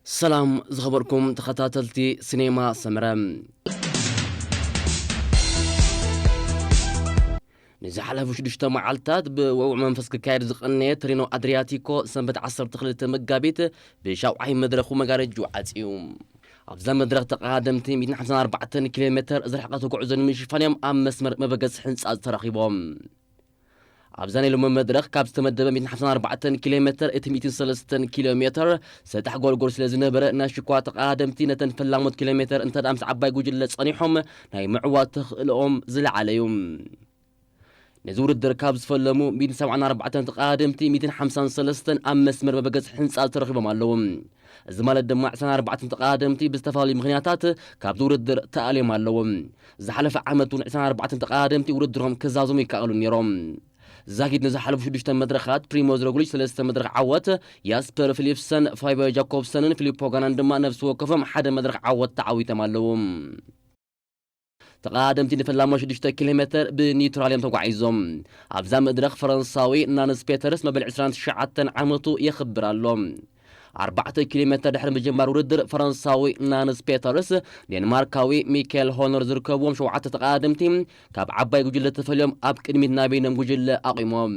ሰላም ዝኸበርኩም ተኸታተልቲ ሲኔማ ሰመረ። ንዝሓለፉ ሽዱሽተ መዓልታት ብወውዕ መንፈስ ክካየድ ዝቐነየ ትሪኖ ኣድሪያቲኮ ሰንበት ዓሰርተ ክልተ መጋቢት ብሻውዓይ መድረኹ መጋረጅኡ ዓጽዩ። ኣብዛ መድረኽ ተቐዳደምቲ ሚእትን ሓምሳን ኣርባዕተን ኪሎ ሜተር ዝርሕቐት ጉዕዞ ንምሽፋን እዮም ኣብ መስመር መበገሲ ህንጻ ዝተረኺቦም። ኣብዛ ናይ ሎሚ መድረኽ ካብ ዝተመደበ ሚእትን ሓምሳን ኣርባዕተን ኪሎ ሜተር እቲ ሚእትን ሰለስተን ኪሎ ሜተር ሰጣሕ ጎልጎል ስለ ዝነበረ ናይ ሽኳ ተቐዳደምቲ ነተን ፈላሞት ኪሎ ሜተር እንተ ደኣ ምስ ዓባይ ጉጅለ ጸኒሖም ናይ ምዕዋት ተኽእልኦም ዝለዓለ እዩ። ነዚ ውድድር ካብ ዝፈለሙ ሚእትን ሰብዓን ኣርባዕተን ተቐዳደምቲ ሚእትን ሓምሳን ሰለስተን ኣብ መስመር መበገሲ ህንጻ ተረኺቦም ኣለዉ። እዚ ማለት ድማ ዕስራን ኣርባዕተን ተቐዳደምቲ ብዝተፈላለዩ ምኽንያታት ካብዚ ውድድር ተኣልዮም ኣለዉ። ዝሓለፈ ዓመት እውን ዕስራን ኣርባዕተን ተቐዳደምቲ ውድድሮም ክዛዘሙ ይከኣሉ ነይሮም። ዛጊድ ንዝሓለፉ ሽዱሽተ መድረኻት ፕሪሞዝ ሮግሊች ሰለስተ መድረኽ ዓወት፣ ያስፐር ፊሊፕሰን፣ ፋይበ ጃኮብሰንን ፊሊፕ ፖጋናን ድማ ነፍሲ ወከፎም ሓደ መድረኽ ዓወት ተዓዊቶም ኣለዉ። ተቐዳደምቲ ንፈላሞ ሽዱሽተ ኪሎ ሜተር ብኒውትራል እዮም ተጓዒዞም። ኣብዛ መድረኽ ፈረንሳዊ ናንስ ፔተርስ መበል ዕስራን ትሽዓተን ዓመቱ የኽብር ኣሎ። ኣርባዕተ ኪሎ ሜተር ድሕሪ ምጅማር ውድድር ፈረንሳዊ ናንስ ፔተርስ፣ ዴንማርካዊ ሚካኤል ሆነር ዝርከብዎም ሸውዓተ ተቐዳደምቲ ካብ ዓባይ ጉጅለ ተፈልዮም ኣብ ቅድሚት ናይ በይኖም ጉጅለ ኣቑሞም።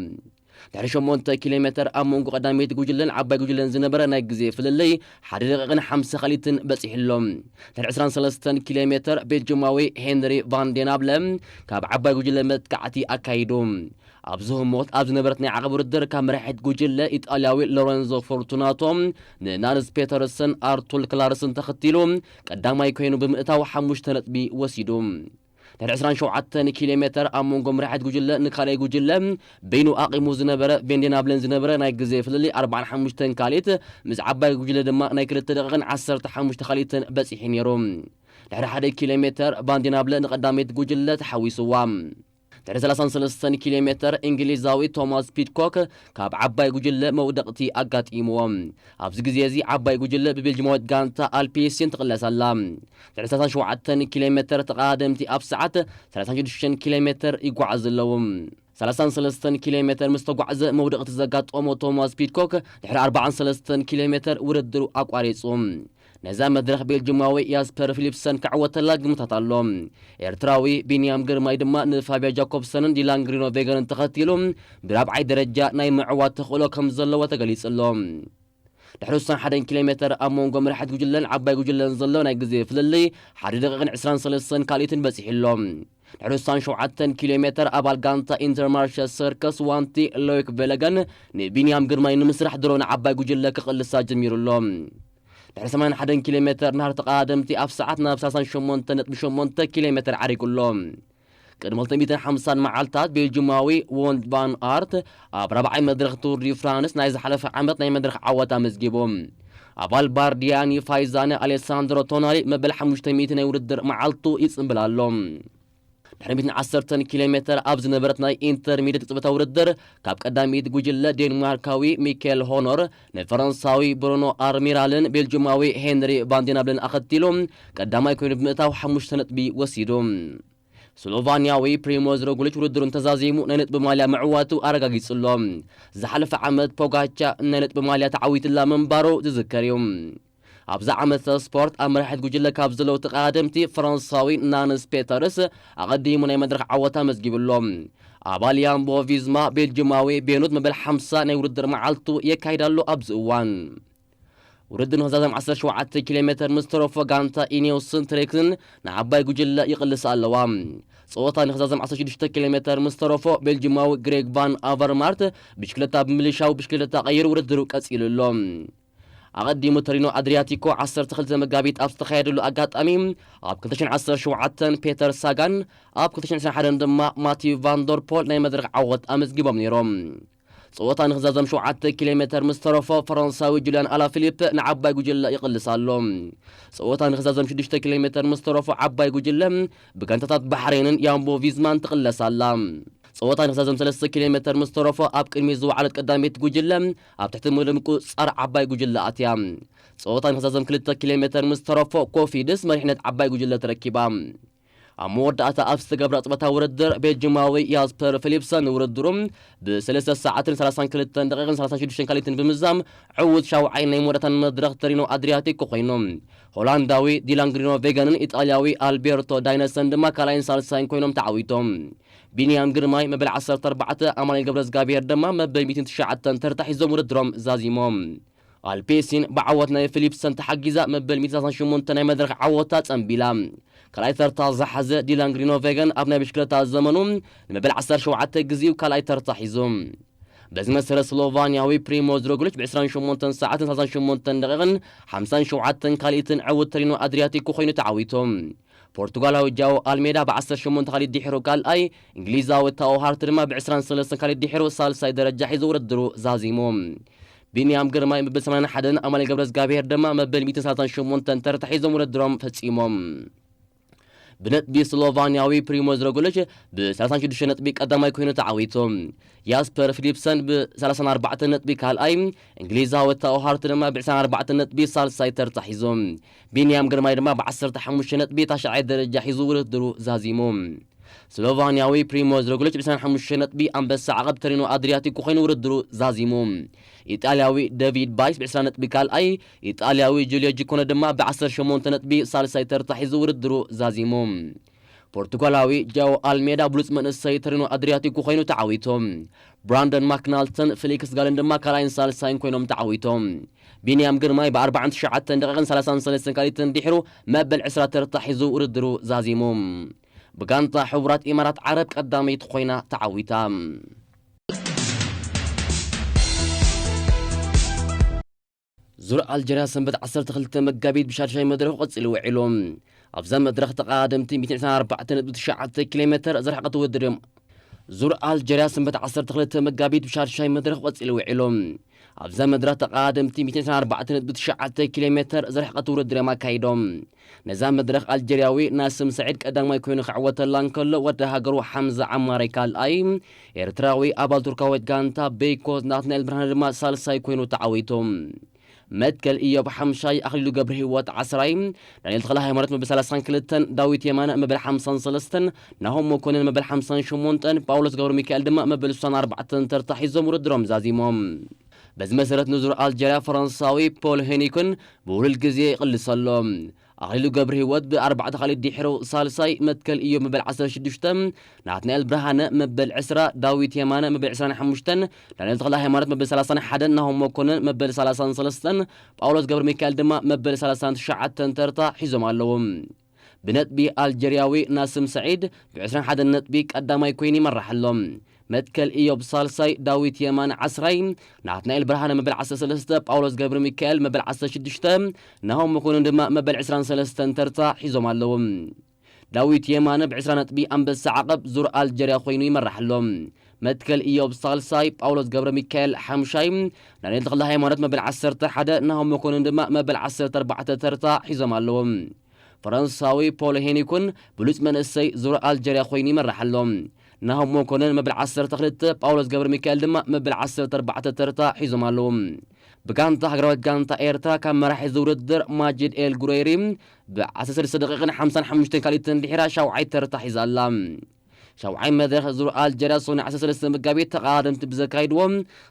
ድሕሪ ሸሞንተ ኪሎ ሜተር ኣብ መንጎ ቀዳመይቲ ጉጅለን ዓባይ ጉጅለን ዝነበረ ናይ ግዜ ፍልልይ ሓደ ደቂቕን ሓምሳ ካልኢትን በጺሑ ኣሎ። ድሕሪ ዕስራን ሰለስተን ኪሎ ሜተር ቤልጅማዊ ሄንሪ ቫን ዴናብለ ካብ ዓባይ ጉጅለ መጥቃዕቲ ኣካይዱ። ኣብዚ ህሞት ኣብ ዝነበረት ናይ ዓቐብ ውድድር ካብ መራሒት ጉጅለ ኢጣልያዊ ሎረንዞ ፎርቱናቶ ንናንስ ፔተርሰን ኣርቱር ክላርስን ተኸቲሉ ቀዳማይ ኮይኑ ብምእታው ሓሙሽተ ነጥቢ ወሲዱ። ድሕሪ ዕስራን ሸውዓተን ኪሎ ሜተር ኣብ መንጎ መራሒት ጉጅለ ንካልኣይ ጉጅለ በይኑ ኣቒሙ ዝነበረ ቬንዴናብለን ዝነበረ ናይ ግዜ ፍልልይ ኣርባዓን ሓሙሽተን ካልኢት ምስ ዓባይ ጉጅለ ድማ ናይ ክልተ ደቂቕን ዓሰርተ ሓሙሽተ ካልኢትን በጺሑ ነይሩ። ድሕሪ ሓደ ኪሎ ሜተር ቫንዴናብለ ንቐዳመይቲ ጉጅለ ተሓዊስዋ። ድሕሪ ሰላሳን ሰለስተን ኪሎ ሜተር እንግሊዛዊ ቶማስ ፒድኮክ ካብ ዓባይ ጉጅለ መውደቕቲ ኣጋጢምዎ። ኣብዚ ግዜ እዚ ዓባይ ጉጅለ ብቤልጅማዊት ጋንታ ኣልፒሲን ትቕለስ ኣላ። ድሕሪ ሰላሳን ሸውዓተን ኪሎ ሜተር ተቐዳደምቲ ኣብ ሰዓት ሰላሳን ሽዱሽተን ኪሎ ሜተር ይጓዓዙ ኣለዉ። ሰላሳን ሰለስተን ኪሎ ሜተር ምስ ተጓዕዘ መውደቕቲ ዘጋጠሞ ቶማስ ፒድኮክ ድሕሪ ኣርባዓን ሰለስተን ኪሎ ሜተር ውድድሩ ኣቋሪጹ። ነዛ መድረኽ ቤልጅማዊ ያስፐር ፊሊፕሰን ክዕወተላ ግምታት ኣሎ። ኤርትራዊ ቢንያም ግርማይ ድማ ንፋብያ ጃኮብሰንን ዲላን ግሪኖ ቬገንን ተኸቲሉ ብራብዓይ ደረጃ ናይ ምዕዋት ተኽእሎ ከም ዘለዎ ተገሊጹ ኣሎ። ድሕሪ ስሳን ሓደን ኪሎ ሜተር ኣብ መንጎ መራሒት ጉጅለን ዓባይ ጉጅለን ዘሎ ናይ ግዜ ፍልልይ ሓደ ደቂቕን ዕስራን ሰለስተን ካልኢትን በጺሑ ኣሎ። ድሕሪ ስሳን ሸውዓተን ኪሎ ሜተር ኣባል ጋንታ ኢንተርማርሻ ሰርከስ ዋንቲ ሎይክ ቬለገን ንቢንያም ግርማይ ንምስራሕ ድሮ ንዓባይ ጉጅለ ክቕልሳ ጀሚሩ ኣሎ። ድሕሪ ሰማንያን ሓደን ኪሎ ሜተር ናህሪ ተቐዳደምቲ ኣብ ሰዓት ናብ ሰላሳን ሸሞንተ ነጥቢ ሸሞንተ ኪሎ ሜተር ዓሪጉ ኣሎ። ቅድሚ ክልተ ሚእትን ሓምሳን መዓልታት ቤልጅማዊ ዎንድ ቫን ኣርት ኣብ ራብዓይ መድረኽ ቱር ዲ ፍራንስ ናይ ዝሓለፈ ዓመት ናይ መድረኽ ዓወት ኣመዝጊቡ። ኣባል ባርዲያኒ ፋይዛነ ኣሌሳንድሮ ቶናሊ መበል ሓሙሽተ ሚእቲ ናይ ውድድር መዓልቱ ይጽንብል ኣሎ። ድሕሪ ሚእትን ዓሰርተን ኪሎ ሜተር ኣብ ዝነበረት ናይ ኢንተርሚድየት ቅጽበታዊ ውድድር ካብ ቀዳሚት ጉጅለ ዴንማርካዊ ሚካኤል ሆኖር ንፈረንሳዊ ብሩኖ ኣርሚራልን ቤልጅማዊ ሄንሪ ቫንዴናብልን ኣኸቲሉ ቀዳማይ ኮይኑ ብምእታው ሓሙሽተ ነጥቢ ወሲዱ። ስሎቫንያዊ ፕሪሞዝ ሮግሊች ውድድሩ እንተዛዚሙ ናይ ነጥቢ ማልያ ምዕዋቱ ኣረጋጊጹ ኣሎ። ዝሓለፈ ዓመት ፖጋቻ ናይ ነጥቢ ማልያ ተዓዊትላ ምንባሩ ዝዝከር እዩ። ኣብዚ ዓመተ ስፖርት ኣብ መራሒት ጉጅለ ካብ ዘለዉ ተቐዳደምቲ ፈረንሳዊ ናንስ ፔተርስ ኣቐዲሙ ናይ መድረኽ ዓወት ኣመዝጊቡ ኣሎ። ኣባል ያምቦ ቪዝማ ቤልጅማዊ ቤኑት መበል ሓምሳ ናይ ውድድር መዓልቱ የካይድ ኣሎ ኣብዚ እዋን። ውድድር ንኽዛዘም ዓሰርተ ሸውዓተ ኪሎ ሜተር ምስ ተረፎ ጋንታ ኢኔዎስን ትሬክስን ንዓባይ ጉጅለ ይቕልሳ ኣለዋ። ጸወታ ንኽዛዘም ዓሰርተ ሽዱሽተ ኪሎ ሜተር ምስ ተረፎ ቤልጅማዊ ግሬግ ቫን ኣቨርማርት ብሽክለታ ብምልሻው ብሽክለታ ቀይሩ ውድድሩ ቀጺሉ ኣሎ። ኣቐዲሙ ተሪኖ ኣድሪያቲኮ ዓሰርተ ክልተ መጋቢት ኣብ ዝተኻየደሉ ኣጋጣሚ ኣብ ክልተ ሽሕን ዓሰርተ ሸውዓተን ፔተር ሳጋን ኣብ ክልተ ሽሕን ዕስራን ሓደን ድማ ማቲዩ ቫንዶርፖል ናይ መድረኽ ዓወት ኣመዝጊቦም ነይሮም። ጸወታ ንኽዛዘም ሸውዓተ ኪሎ ሜተር ምስ ተረፎ ፈረንሳዊ ጁልያን ኣላፊሊፕ ንዓባይ ጉጅለ ይቕልስ ኣሎ። ጸወታ ንኽዛዘም ሽዱሽተ ኪሎ ሜተር ምስ ተረፎ ዓባይ ጉጅለ ብጋንታታት ባሕሬንን ያምቦ ቪዝማን ትቕለስ ኣላ። ጸወታ ንኽዛዘም ሰለስተ ኪሎ ሜተር ምስ ተረፎ ኣብ ቅድሚት ዝወዓለት ቀዳመይቲ ጉጅለ ኣብ ትሕቲ ምሉእ ምቁጽጻር ዓባይ ጉጅለ ኣትያ። ጸወታ ንኽዛዘም ክልተ ኪሎ ሜተር ምስ ተረፎ ኮፊድስ መሪሕነት ዓባይ ጉጅለ ተረኪባ። ኣብ መወዳእታ ኣብ ዝተገብረ ጸወታ ውድድር፣ ቤልጅማዊ ያስፐር ፊሊፕሰን ውድድሩ ብ3 ሰዓትን 32 ደቂቕን 36 ካልኢትን ብምዛም ዕዉት ሻውዓይ ናይ መወዳእታን መድረኽ ተሪኖ ኣድሪያቲኮ ኮይኑ። ሆላንዳዊ ዲላን ግሪኖ ቬገንን ኢጣልያዊ ኣልቤርቶ ዳይነሰን ድማ ካልኣይን ሳልሳይን ኮይኖም ተዓዊቶም። ቢንያም ግርማይ መበል 14፣ ኣማኑኤል ገብረዝጋብሔር ድማ መበል ሚእትን ትሽዓተን ተርታ ሒዞም ውድድሮም ዛዚሞም። ኣልፔሲን ብዓወት ናይ ፊሊፕሰን ተሓጊዛ መበል ሚእትን ሰላሳን ሸሞንተን ናይ መድረኽ ዓወታ ጸንቢላ። ካልኣይ ተርታ ዝሓዘ ዲላን ግሪኖ ቬገን ኣብ ናይ ብሽክለታ ዘመኑ ንመበል ዓሰርተ ሸውዓተ ግዜኡ ካልኣይ ተርታ ሒዙ። በዚ መሰረት ስሎቫንያዊ ፕሪሞዝ ሮግሊች ብ28 ሰዓትን 38 ደቂቕን 57 ካልኢትን ዕዉት ተሪኖ ኣድሪያቲኮ ኮይኑ ተዓዊቱ። ፖርቱጋላዊ ጃኦ ኣልሜዳ ብ18 ካልኢት ድሒሩ ካልኣይ፣ እንግሊዛዊ ታኦ ሃርት ድማ ብ23 ካልኢት ድሒሩ ሳልሳይ ደረጃ ሒዙ ውድድሩ ዛዚሙ። ቢንያም ግርማይ መበል ሰማንያን ሓደን ኣማኑኤል ገብረዝጋብሔር ድማ መበል ሚእትን ሰላሳን ሸሞንተን ተርታ ሒዞም ውድድሮም ፈጺሞም። ብነጥቢ ስሎቫንያዊ ፕሪሞዝ ሮግሊች ብ36 ነጥቢ ቀዳማይ ኮይኑ ተዓዊቱ። ያስፐር ፊሊፕሰን ብ34 ነጥቢ ካልኣይ፣ እንግሊዛዊ ታኦ ሃርት ድማ ብ24 ነጥቢ ሳልሳይ ተርታ ሒዙ። ቢንያም ግርማይ ድማ ብ15 ነጥቢ ታሽዓይ ደረጃ ሒዙ ውድድሩ ዛዚሙ። ስሎቫንያዊ ፕሪሞዝ ሮግሊች ብ25 ነጥቢ ኣንበሳ ዓቐብ ተሪኖ ኣድሪያቲኮ ኮይኑ ውድድሩ ዛዚሙ። ኢጣልያዊ ዴቪድ ባይስ ብ20 ነጥቢ ካልኣይ፣ ኢጣልያዊ ጁልዮ ጂኮነ ድማ ብ18 ነጥቢ ሳልሳይ ተርታ ሒዙ ውድድሩ ዛዚሙ። ፖርቱጋላዊ ጃኦ ኣልሜዳ ብሉጽ መንእሰይ ተሪኖ ኣድሪያቲኮ ኮይኑ ተዓዊቱ። ብራንደን ማክናልተን ፊሊክስ ጋልን ድማ ካልኣይን ሳልሳይን ኮይኖም ተዓዊቶም። ቢንያም ግርማይ ብ49 ደቂቕን 33 ካልኢትን ድሒሩ መበል ዕስራ ተርታ ሒዙ ውድድሩ ዛዚሙ። ብጋንታ ሕቡራት ኢማራት ዓረብ ቀዳመይቲ ኮይና ተዓዊታ። ዙር ኣልጀርያ ሰንበት ዓሰርተ ክልተ መጋቢት ብሻድሻይ መድረኹ ቀጺሉ ውዒሉ። ኣብዛ መድረኽ ተቐዳደምቲ ሚእትን ዕስራን ኣርባዕተን ነጥቢ ትሽዓተ ኪሎ ሜተር ዝረሓቐት ውድድር እዮም። ዙር ኣልጀርያ ሰንበት ዓሰርተ ክልተ መጋቢት ብሻድሻይ መድረኽ ቀጺሉ ውዒሉ። ኣብዛ መድረኽ ተቐዳደምቲ ሚእትን ዕስራን ኣርባዕተን ነጥቢ ትሽዓተ ኪሎ ሜተር ዝረሓቐት ውድድር እዮም ኣካይዶም። ነዛ መድረኽ ኣልጀርያዊ ናስም ሰዒድ ቀዳማይ ኮይኑ ክዕወተላ እንከሎ፣ ወዲ ሃገሩ ሓምዛ ዓማራይ ካልኣይ፣ ኤርትራዊ ኣባል ቱርካዊት ጋንታ ቤይኮ ናትናኤል ብርሃነ ድማ ሳልሳይ ኮይኑ ተዓዊቱ። መትከል ኢዮብ ሓምሻይ፣ ኣኽሊሉ ገብረ ህይወት ዓስራይ፣ ዳንኤል ተኽለ ሃይማኖት መበል ሰላሳን ክልተን፣ ዳዊት የማነ መበል ሓምሳን ሰለስተን፣ ናሆም መኮንን መበል ሓምሳን ሸሞንተን፣ ጳውሎስ ገብረ ሚካኤል ድማ መበል ስሳን ኣርባዕተን ተርታ ሒዞም ውድድሮም ዛዚሞም። በዚ መሰረት ንዙር ኣልጀርያ ፈረንሳዊ ፖል ሄኒክን ብውሉል ግዜ ይቕልስ ኣሎ። ኣኽሊሉ ገብረ ህይወት ብኣርባዕተ ካልኢት ድሒሩ ሳልሳይ፣ መትከል ኢዮብ መበል ዓሰርተ ሽዱሽተ፣ ናትናኤል ብርሃነ መበል ዕስራ፣ ዳዊት የማነ መበል ዕስራን ሓሙሽተን፣ ዳንኤል ተኽለ ሃይማኖት መበል ሰላሳን ሓደን፣ ናሆም መኮንን መበል ሰላሳን ሰለስተን፣ ጳውሎስ ገብረ ሚካኤል ድማ መበል ሰላሳን ትሽዓተን ተርታ ሒዞም ኣለዉ። ብነጥቢ ኣልጀርያዊ ናስም ሰዒድ ብ21 ነጥቢ ቀዳማይ ኮይኑ ይመርሕ ኣሎ። መትከል ኢዮብ ሳልሳይ፣ ዳዊት የማነ ዓስራይ፣ ናትናኤል ብርሃነ መበል ዓሰርተ ሰለስተ፣ ጳውሎስ ገብረ ሚካኤል መበል ዓሰርተ ሽዱሽተ፣ ናሆም መኮንን ድማ መበል ዕስራን ሰለስተን ተርታ ሒዞም ኣለዉ። ዳዊት የማነ ብ20 ነጥቢ ኣንበሳ ዓቐብ ዙር ኣልጀርያ ኮይኑ ይመርሕ ኣሎ። መትከል ኢዮብ ሳልሳይ፣ ጳውሎስ ገብረ ሚካኤል ሓምሻይ፣ ዳንኤል ተኽለ ሃይማኖት መበል ዓሰርተ ሓደ፣ ናሆም መኮንን ድማ መበል ዓሰርተ ኣርባዕተ ተርታ ሒዞም ኣለዉ። ፈረንሳዊ ፖል ሄኒኩን ብሉጽ መንእሰይ ዙር ኣልጀርያ ኮይኑ ይመርሕ ኣሎ። ናሆም መኮንን መበል ዓሰርተ ክልተ፣ ጳውሎስ ገብረ ሚካኤል ድማ መበል ዓሰርተ ኣርባዕተ ተርታ ሒዞም ኣለዉ። ብጋንታ ሃገራዊት ጋንታ ኤርትራ ካብ መራሒ እዚ ውድድር ማጂድ ኤል ጉሬሪ ብ13 ደቂቕን ሓምሳን ሓሙሽተን ካልኢትን ድሒራ ሻውዓይ ተርታ ሒዛ ኣላ። ሻውዓይ መድረኽ ዙር ኣልጀርያ ሰኑይ ዓሰርተ ሰለስተ መጋቢት ተቐዳደምቲ ብዘካይድዎ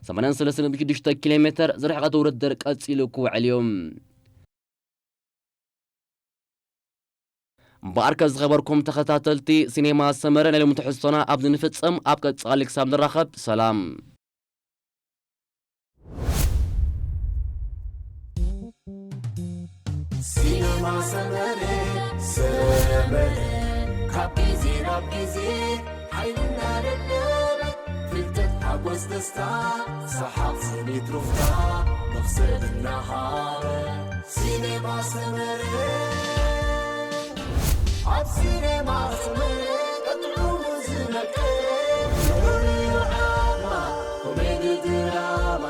ሰማንያን ሰለስተን ነጥቢ ሽዱሽተ ኪሎ ሜተር ዝርሕቐት ውድድር ቀጺሉ ክውዕል እዩ። እምበኣርከ ዝኸበርኩም ተኸታተልቲ ሲኔማ ሰመረ፣ ናይ ሎሚ ትሕዝቶና ኣብዚ ንፍጸም። ኣብ ቀጻሊ ክሳብ ንራኸብ፣ ሰላም። ሲኔማ ሰመረ፣ ሰመረ፣ ካብ ግዜ ናብ ግዜ ሓይልና ደለበ፣ ፍልጠት፣ ሓጎስ፣ ደስታ፣ ሰሓቕ፣ ስኒት፣ ሩፍታ፣ መኽሰብ እናሃበ። ሲኔማ ሰመረ፣ ኣብ ሲኔማ ሰመረ፣ ጥዑሙ ዝነቅል፣ ንዑ ንዓማ፣ ኮሜዲ፣ ድራማ፣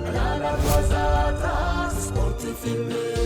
ዕላላት፣ ዋዛታት፣ ስፖርት፣ ፊልም፣